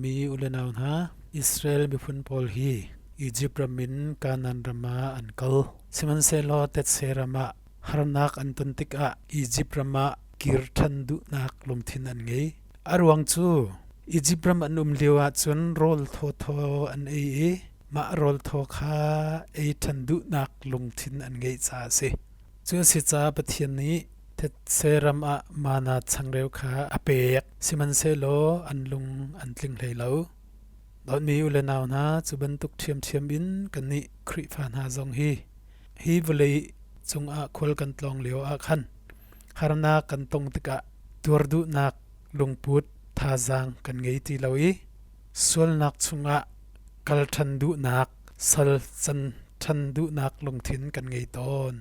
Dawtmi u le nau hna, Israel miphun pawl hi Izipt ram in Kanaan ram ah an kal. Sihmanhsehlaw tetse ram ah harnak an ton tikah Izipt ram ah kir ṭhan duhnak lungthin an ngei. A ruang cu Izipt ram an um lio ahcun rawl thawthaw an ei i mah rawl thaw kha ei ṭhan duhnak lungthin an ngeih caah a si. Cu a si caah Pathian nih thetse ram ah mana changreu kha a pek. Sihmanhsehlaw an lung an tling hlei lo. Dawtmi u le nau hna, cu bantuk ṭhiamṭhiam in kannih Khrihfa hna zong hi hi vawlei cungah khual kan tlawng lio ah khan harnak kan tong tikah tuar duhnak lungput thazaang kan ngei ti lo i sualnak chungah kal ṭhan duhnak, sal can ṭhan duhnak lungthin kan ngei tawn.